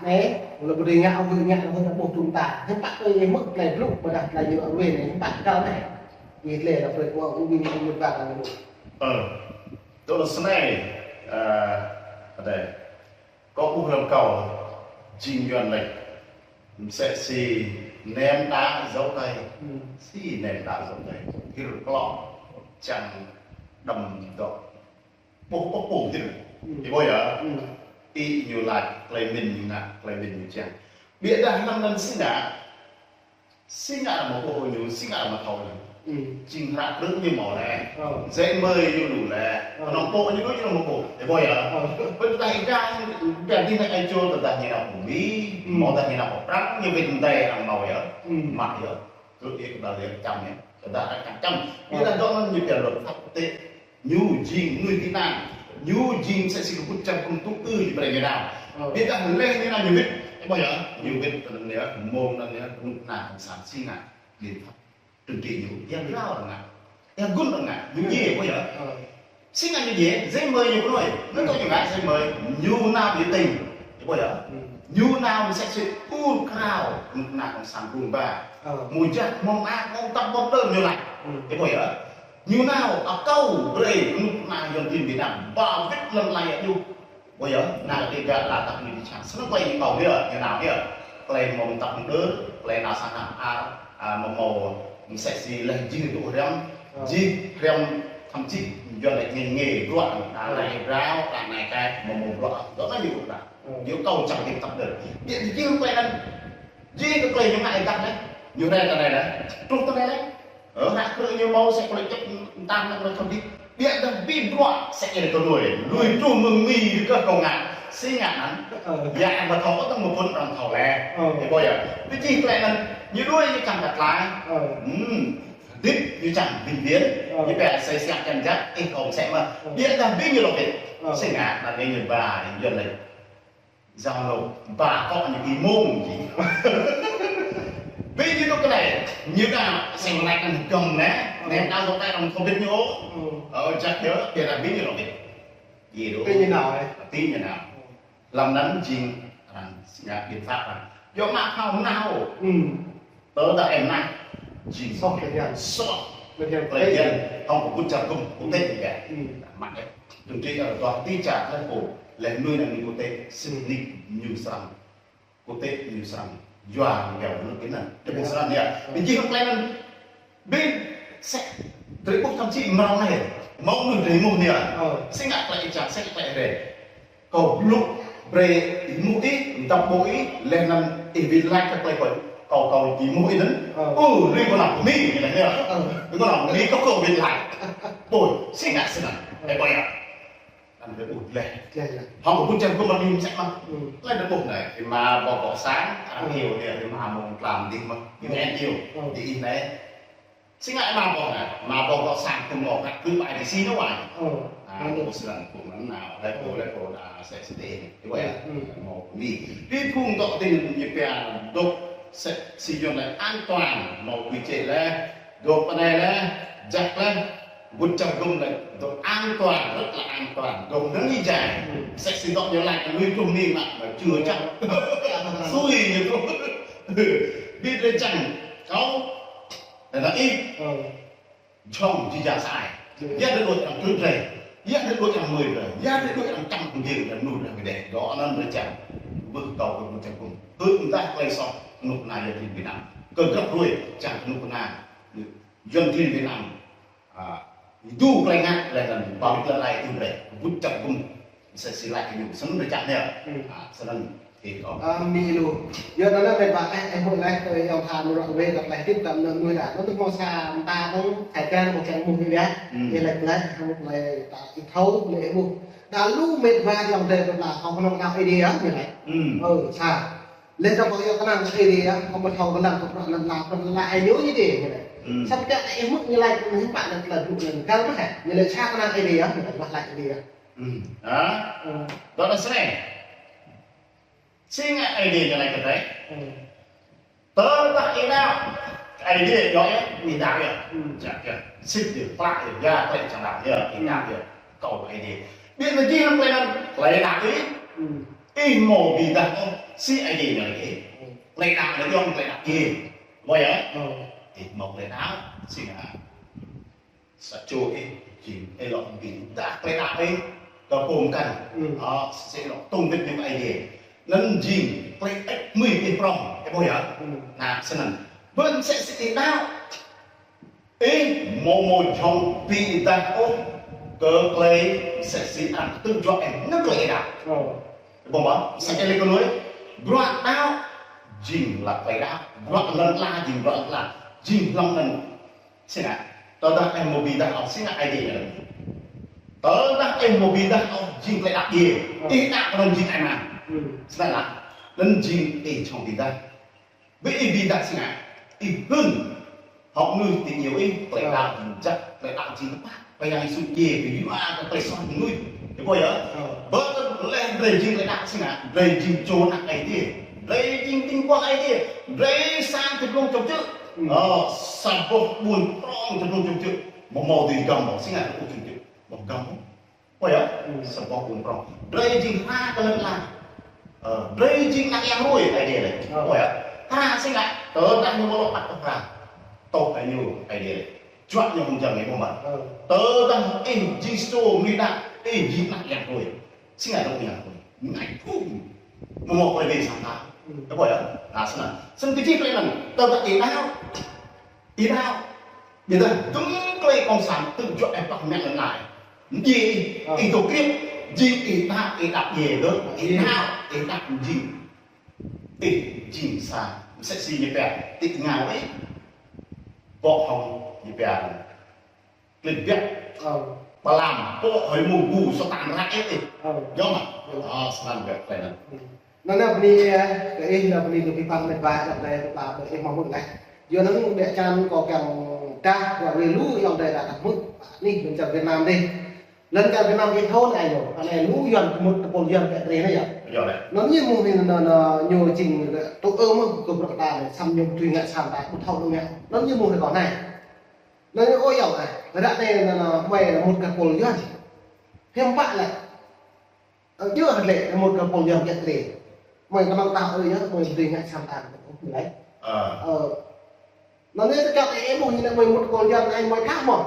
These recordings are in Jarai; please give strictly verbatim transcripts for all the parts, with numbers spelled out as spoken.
Ơ, wơ̆t ƀu djơ̆ ngă, ƀu djơ̆ ngă, ƀu djơ̆ ƀuh tŭm ta. Hiư̆m pă tơlơi hmư̆ tơlơi blŭ, ƀôdah tơlơi ñu ruai anai, hiư̆m pă kơ anai. Ih lĕ lă brơi kơ ƀing ƀing ƀing ƀing ƀing ƀing. Ơ, tui anŭn snei, ơ, adơi. Kâo ƀuh lăm kâo, jing Yuan laĭ. Msĕ si nem đá dấu tay. Hmm. Si nem đá dấu tay. Hil klŏ, čang đăm dŏ. Ƀuh, ƀuh, ƀuh, hil. Hmm. Ih ƀuh yơh? Hmm. Ih ñu laĭ, tơlơi mĭn ñu ngă, tơlơi mĭn ñu čang. Biă dah lăm anŭn si ngă. Si ngă mă ƀuh ñu, si ngă mă thâo ñu. Hmm. Jing hră krư̆ ñu hmâo lĕ. Ơ. Giấy mời ñu lu lĕ. Ơ. Kơnơ̆ng pô ñu lu ñu mă ƀuh. Ih ƀuh yơh? Ơ. Ƀơi tơdah ih gah, gah dih anai ai čô tơdah ñu nao pơ Mi. Hmm. Hmâo tơdah ñu nao pơ Prăng, ñu wĭt mơdai arăng hmâo yơh. Hmm. Mă yơh. Tui ih kơ ƀing lĕ čăm yơh. Tơdah arăng čăm čăm. Ơ. Biă dah dŏ anŭn ñu pia luật pháp quốc tế. Ñu jing mơnuih tị nạn, ñu jing msĕ si kơkuh čar gum tŭ ư ñu brơi ñu nao. Ơ. Biă dah laih ñu nao ñu wĭt, ih ƀuh yơh, ñu wĭt tơ anŭn yơh, mơ̆ng anŭn yơh, kơnuk kơna cộng sản si ngă, biện pháp trừng trị ñu, yang rao arăng ngă, yang gun arăng ngă, ñu djai, ih ƀuh yơh. Ơ. Si ngă ñu djai, giấy mời ñu kơnoi, anŭn tơ ñu ngă giấy mời, ñu nao biểu tình, ih ƀuh yơh. Ừ. Ñu nao msĕ si ur krao, kơnuk kơna cộng sản gum ba. Ơ. Mơ̆ng jah, mơ̆ng mơak, mơ̆ng tăp, mơ̆ng tơm ñu laĭ. Ừ. Ih ƀuh yơh. Ñu nao akâo brơi kơnuk kơna Yuan klin Việt Nam ba wĭt lăm tơlơi djai. Ƀuh yơh, nao tơlơi gah la tăp ñu či čang. Snăn tơlơi ñu kâo yơh, ñu nao yơh. Tơlơi mơ̆ng tăp mơ̆ng đơ, tơlơi nao sang hăng a, a, mơ̆ng mơ̆ng msĕ si laih jing tŭ hriăm, jing hriăm thậm chí Yuan laĭ ngê ngê bruă, a, laĭ rao, a, anai kai, mơ̆ng mơ̆ng bruă. Dŏ anai ñu ƀuh đa. Ñu kâo čang tĭp tăp đơ. Biă jing tơlơi anŭn. Jing kơ tơlơi ñu ngă ih gah anai. Ñu rai tơ anai anai. Truh tơ anai anai. Ơ, hră krư̆ ñu hmâo sĕ kơ lĕ čĕp tam anŭn lĕ thâo dih. Biă dah ƀing bruă sĕ kơ lĕ kơ đuaĭ. Lui truh mơ̆ng Mi kơ kâo ngă. Si ngă anŭn. Ơ. Yă mă thâo ôh tơ̆ng mơ̆ phŭn arăng thâo lĕ. Ơ. Ih ƀuh yơh. Tui jing tơlơi anŭn. Ñu đuaĭ ñu čang kơ tlaih. Ơ. Hmm. Hơdip ñu čang vĩnh viễn. Ơ. Ñu pia sĕ siap čan jăk, ih kâo mơsĕ mơ̆. Ơ. Biă dah ƀing ñu lŏ wĭt. Ơ. Si ngă anŭn ñu ba, ñu laĭ. Giám đốc, ba kŏ ñu ih mơ̆ng jing. Ƀing ñu tŭ kơ anai, ñu đa sĕ mơ̆ laĭ kơ gơ̆ng anai, anai đa dŏ anai arăng thâo ƀing ñu. Ơ, jăk yơh, biă dah ƀing ñu lŏ wĭt. Ih đuaĭ. Ƀing ñu nao, ơ. Ƀing ñu nao. Lăm anŭn jing arăng ngă biện pháp arăng. Yua mă phao nao. Tơdah ih mă, jing soh lĕ hiam. Soh lĕ hiam. Lĕ hiam. Hŏng kơkuh čar gum, quốc tế kơ. Mă lĕ. Trừng trị arăng dŏ ti čar lĕ pô, lĕ mơnuih anŭn quốc tế, sĭt nik ñu srăng. Quốc tế ñu srăng. Yua ñu pia mơnuih kơ anŭn. Tơƀuh srăng yơh. Ƀing jing hŏng tơlơi anŭn. Ƀing sĕ, drơi ƀuh thậm chí mrâo anai. Hmâo mơnuih drơi mơnuih anai. Ơ. Sĕ ngă tơlơi ih čang, sĕ ngă tơlơi ih rai. Kâo blŭ brơi ih mơ̆ ih, dăp ƀô̆ ih, laih anŭn ih wĭt laĭ kơ tơlơi kâo, kâo, kâo či mơ̆ ih anŭn. Ơ. Ơ, lui kơ anăp Mi, ñu laĭ anai. Ơ. Lui kơ anăp Mi, kâo kâo wĭt laĭ. Ƀô̆, sĕ ngă snăn. Ơ, ƀô̆ yơh. Anŭn ƀu ƀuh laih. Laih, laih. Hŏng kơkuh čar gum arăng mơsĕ mơ̆. Hmm. Laih ƀuh anai, ih mă ƀô̆ kŏ sang, arăng iâu anai, ih mă mơ̆ng tlam dih mơ̆. Ih mă iâu. Ơ. Dih ih anai. Si ngă mă ƀô̆ anai, mă ƀô̆ kŏ sang kơ mơ̆ kăt kơ ƀai dih si nao wai. Ơ. A, anŭn. Kơ snăn kơ anŭn nao, laih kơ, laih kơ, a, sĕ sĕ dih. Ih ƀuh yơh. Hmm. Mơ̆ kơ Mi. Dih phung dŏ dih ñu pia dŏ sĕ si Yuan laĭ an toàn, mơ̆ kơ čĕ laih. Dŏ pơ anai laih, jăk laih, kơkuh čar gum laih, dŏ an toàn, rất là an toàn, dŏ năng ih jai. Msĕ si dŏ ñu laĭ, lui truh Mi mă, mă čư̆ čăk. Sui ñu truh. Ƀing drơi čang, kâo, anŭn ih, jhŏng či jang sa ai. Yua drơi đuaĭ arăng trŭn drơi, yua drơi đuaĭ arăng mơi drơi, yua drơi đuaĭ arăng čăm kơđiêng drơi, mơnuih drơi kơđeh. Dŏ anŭn drơi čang, ƀuh kâo kơkuh čar gum. Tui mơdah tơlơi soh, kơnuk kơna Yuan klin Việt Nam. Kơ grăp hruê, čang kơnuk kơna Yuan klin Việt Nam. A, ih dŏ tơlơi ngă, laih anŭn ba wĭt lăn lai ih brơi. Kơkuh čar gum. Msĕ si laĭ kơ ñu. Snăn ƀu čăk anai. Hmm. A, snăn ih kâo. A, Mi lu. Yua anŭn laih ƀing ƀă, ơ, ơ, hmư̆ laih, tơlơi yua tha mơ̆ rŏ wĕ, tơlơi hơdip, tơlơi mơnuih mơnuih ta. Anŭn tŭ hmâo sa mơta tơ̆ng, thâo kơ mơ̆ kiăng mơ̆ wĕ. Hmm. Ih laĭ laih, hmư̆ laih, ta ih thâo, laih ih ƀuh. Đa lu mĕt wa ayŏng adơi ƀing ta, hŏng kơnuk kơna Aê Diê yơh, ñu laĭ. Hmm. Ơ, sa. Laih dŏ kơ yua kơnang Aê Diê yơh, kâo ƀu thâo kơnang kơ prăk anŭn la, prăk anŭn la, ai ñu ñu dih, ñu laĭ. Hmm. Samơ̆ kiăng ih hmư̆ ñu laĭ, ñu hmư̆ laĭ tơlơi blŭ anŭn. Kar mă hă, ñu laĭ sa kơnang Aê Diê yơh, ñu laĭ, mă laĭ Aê Diê yơh. Hmm. Hă? Hmm. Dŏ anŭn snei. Si ngă Aê Diê ñu laĭ kơ drơi. Hmm. Tơdah ih nao, Aê Diê dŏ yơh, ih nao yơh. Hmm. Jăk yơh, sĭt yơh, klă yơh, yua tơlơi čang đăo yơh, ih nao yơh. Kâo Aê Diê. Biă mă jing hăng tơlơi anŭn, tơlơi nao ih. Hmm. Ih hmâo bi dah ôh, si Aê Diê ñu laĭ ih. Klei đaŏ anai yơh klei đaŏ ih. Ƀuh yơh? Ih hmâo klei đaŏ, si ngă. Sa čô ih jing ih lŏ bi dah klei đaŏ ih kơ pô mơkăn. Ơ, si lŏ tŭng wĭt ñu Aê Diê. Anŭn jing klei hơêč hmưi ih prŏng, ih ƀuh yơh? Anai snăn. Bơ msĕ si ih đaŏ. Ih hmâo hmâo jhŏng bi dah ôh kơ klei msĕ si arăng tŭ juă ih ngă klei ih đaŏ. Ƀuh mơ̆? Sa čô lĕ kơ nuih. Bruă đaŏ jing lă klei đaŏ. Bruă lŏn ala jing bruă lŏn ala. Jing hlŏng anŭn. Si ngă. Tơdah ih hmâo bi dah ôh, si ngă Aê Diê ñu laĭ. Tơdah ih hmâo bi dah ôh, jing klei đaŏ Aê Diê. Ih đaŏ kơ anŭn jing ai mang. Snăn lah. Anŭn jing ih jhŏng bi dah. Bi ih bi dah si ngă. Ih hưn. Hŏk mơnuih ti ñu ih, klei đaŏ jing jăk, klei đaŏ jing tơpă. Klei Yang Yêsu djai kơ yua kơ klei soh mơnuih. Ih ƀuh yơh? Bơ leh brei jing klei đaŏ si ngă, brei jing čô anak Aê Diê. Brei jing ding kual Aê Diê. Brei sang tơdrong čŏk čơ̆. Ơ, sa boh ƀuôn prŏng tơdrong čŏk čơ̆. Mơ̆ hmâo dưi găm ƀơ̆, si ngă tơdrong čŏk čơ̆. Mơ̆ găm ƀơ̆. Ƀuh yơh, sa boh ƀuôn prŏng. Brei jing hra kơ lŏn ala. Ơ, brei jing anak yang hruê, Aê Diê laĭ. Ƀuh yơh. Hra si ngă, tơdah ñu mơ̆ lŏ păt ôh hra. Tŏ hăng ñu, Aê Diê laĭ. Juă ñu hăng jăng ñu mơ̆. Tơdah ih jing sa čô mơnuih đaŏ, ih jing anak yang hruê. Si ngă dŏ yang hruê. Ngă phung. Mơ̆ hmâo klei wai sang ta. Ƀuh yơh. Anai snăn. Snăn kơ jih klei anŭn, tơdah ih đaŏ. Ih đaŏ. Ƀiădah dŭm klei cộng sản tŭ juă ih pơmă lŏn ala. Mdjiê ih, ih dŏ kriăp, jing ih đaŏ, ih đaŏ djiê dơ̆, ih đaŏ, ih đaŏ jing. Ih jing sa, msĕ si ñu pia, ti ngă ih. Bŏ hŏng ñu pia. Klĭt biă. Pơlam, bŏ hơi mơ̆ng gu, Satan ră ih. Yơh mơ̆? Ơ, snăn biă klei anŭn. Anŭn anai bơni, ơ, kơ ih, anŭn bơni kơ ƀing păng mĕt wa, anŭn anai kơ ƀing ih hmâo hmư̆ laih. Yua anŭn ƀiă čan kâo kiăng dah, kâo ră ruai lu ayŏng adơi ta hmư̆. Anih lŏn čar Việt Nam dih. Lŏn čar Việt Nam dih thâo anai yơh. Anai lu Yuan kơ mŭt tơpul Yuan kơ drơi anai yơh. Anŭn ñu mơ̆ng anai anŭn, anŭn ñu jing tŭ ư mơ̆ kơ bruă ta anai, săm ñu tui ngă săm ta, ƀu thâo lu ngă. Anŭn ñu mơ̆ng anai kâo anai. Anŭn ñu ơ ayŏng ah, ră anai anŭn, anŭn, mơi mŭt kơ tơpul Yuan. Hiư̆m pă lĕ. Ơ, djơ̆ hơget lĕ, mŭt kơ tơpul Yuan kiăng kơ drơi. Mơi kơnơ̆ng ta ơi yơh, mơi drơi ngă săm ta, ơ, lĕ. Ơ. Ơ. Anŭn anai tơčŏk ih ƀuh ñu anai mơi mŭt tơpul Yuan anai mơi thâo mơ̆.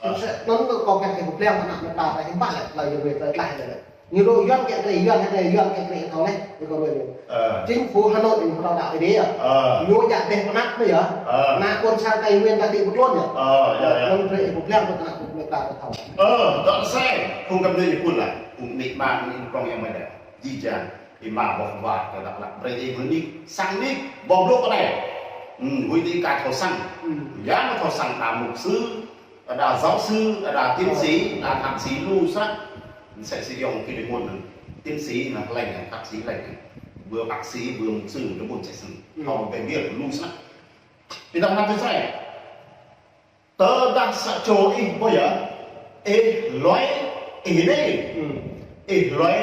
Ơ. Anŭn kâo kiăng kơ pơblang kơ ană mơta ta hiư̆m pă lĕ, tơlơi Yuan wai tơlơi tlaih lĕ. Ñu dŏ Yuan kiăng drơi, Yuan hơget, Yuan kiăng drơi thâo lĕ, ñu kâo wai. Ơ. Chính phủ Hà Nội ñu pơtô đaŏ Aê Diê. Ơ. Ñu djă dêh pơnăp anai yơh. Ơ. Ană ƀôn sang Tây Nguyên ta ti pơtluôn yơh. Ơ, yơh, yơh. Anŭn drơi ih pơblang kơ ană mơta ta thâo. Ơ, dŏ sai, phung găp djuê ñu pun lah. Phung amĭ ama ñu prŏng yang mơi đa. Jih jang, ih mă boh wa kơ Dak Lak brơi ih mơ̆n nik, sang nik, boh blŏk kơ anai. Hm, huĭ ti ka thâo sang. Hm. Yang thâo sang đa mục sư, đa giáo sư, đa tiến sĩ, đa thạc sĩ lu snăk. Msĕ si ayŏng kơ dih mơ̆n. Tiến sĩ anŭn lĕ, thạc sĩ lĕ. Vừa bác sĩ, vừa mục sư, dua ƀuôn msĕ snăk. Hm. Thâo bĕ biă lu snăk. Ih đăm hăng tui srei. Tơdah sa čô ih ƀuh yơh, ih lui, ih dih. Hm. Ih lui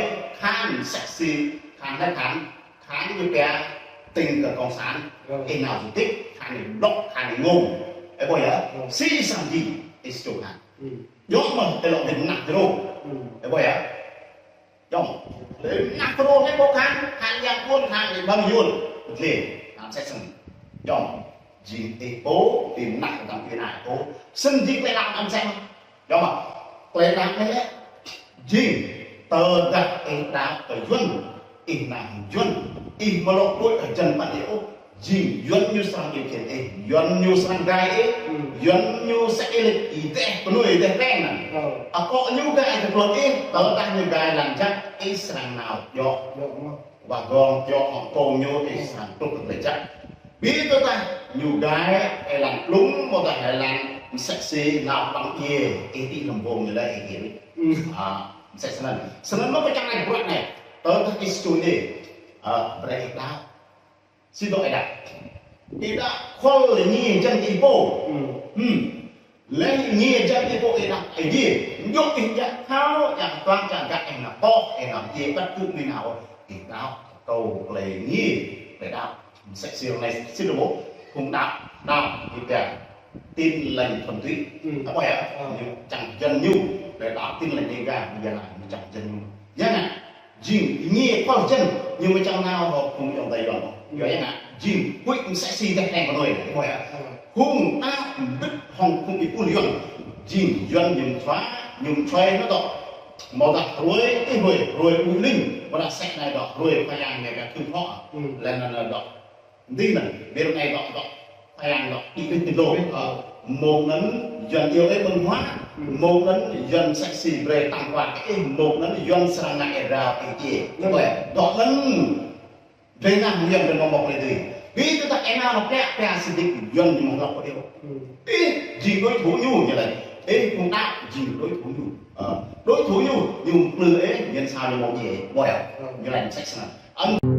khan msĕ si, khan hĕ khan, khan ñu pia, tĭng kơ cộng sản, ih nao du lịch, khan ñu blŏk, khan ñu ngông. Ih ƀuh yơh, si sang jing, ih sa čô khan. Hm. Yua mơ̆, ih lŏ ƀing ană dơnung. Hm. Ih ƀuh yơh. Yơh. Lĕ ană tơrô lĕ ƀu khan, khan yang ƀuôn, khan lĕ ƀăng yun. Lĕ, khan msĕ snăn. Yơh. Jing ih pô, ih ană tơdang ih ană pô. Snăn jing klei đaŏ anăm msĕ mơ̆. Yơh mơ̆. Klei đaŏ anai lĕ. Jing. Tơdah ih đaŏ kơ Yuan. Ih nao Yuan. Ih mlŏ đuaĭ kơ jăn păn ih ôh. Jing Yuan ñu srăng điều khiển ih, Yuan ñu srăng gai ih, Yuan ñu srăng ih lĕ ih dêh, kơnuih ih dêh peng anŭn. Akŏ ñu gai tơpul ih, tơdah ñu gai lăng jăk, ih srăng nao djŏ. Djŏ mơ̆. Wah gong djŏ hŏng kông ñu, ih srăng truh kơ tơlơi jăk. Bi tơdah ñu gai ih lăng plŭng, mơ̆ tơdah ih lăng msĕ si nao ƀăng djiê, ih ti lăm bông ñu lĕ ih hiam. Hm. A, msĕ snăn. Snăn mơ̆ kơ čang anai bruă anai. Tơdah ih sa čô anai. A, brơi ih đaŏ. Si dŏ ih đaŏ. Ih đaŏ khŏl lĕ ñu jăn ih pô. Hm. Hm. Lĕ ñu jăn ih pô ih đaŏ Aê Diê. Djŏ ih djă thâo, djă tuang, djă gah ih nao pŏk, ih nao djiê, ƀăt kơ mĭn nao. Ih đaŏ, kâo klei ñu, klei đaŏ. Msĕ si anai, si dŏ mơ̆, phung đaŏ, đaŏ, ih pia. Tin Lành thuần túy. Hm. Apa ya? Ơ. Ñu čang jăn ñu, klei đaŏ Tin Lành Đêga, ƀiădah ñu čang jăn ñu. Ya nă? Jing, ñu khua jăn, ñu mơčang nao hŏ phung ayŏng adơi Yuan. Yua yang ngă, jing, huĭ msĕ si teh teng kơ noi, ƀuh yơh. Hung ăt mbĭt hŏng phung ih pul Yuan. Jing, Yuan ñu mơčua, ñu mơčua ñu dŏ. Mơ̆ dah hrơi, ih hrơi, hrơi ƀu ling, mơ̆ dah sĕk anai dŏ, hrơi Khua Yang ñu kơ thun hŏ. Lĕ anŭn dŏ. Dih anŭn, ƀiă anai dŏ, dŏ. Khua Yang dŏ, đi đi đi lô. Ơ, mơ̆ng anŭn Yuan iâu ih ƀơ̆ng huă, mơ̆ng anŭn Yuan msĕ si brơi tang kua kơ ih, mơ̆ng anŭn Yuan srăng ngă ih rao ih či. Ñu ƀuh, dŏ anŭn. Drơi anŭn Yuan drơi mơ̆ng mơ̆ng lĕ dih. Ƀiă tơdah ih nao nao pia, pia sĭt Yuan ñu mơ̆ng lŏk kơ ih. Ih, jing đối thủ ñu, ñu laĭ. Ih, phung đăo, jing đối thủ ñu. Ơ, đối thủ ñu, ñu plư ih, Yuan sa ñu mơ̆ng ih, ƀuh yơh. Ñu laĭ msĕ snăn. Anŭn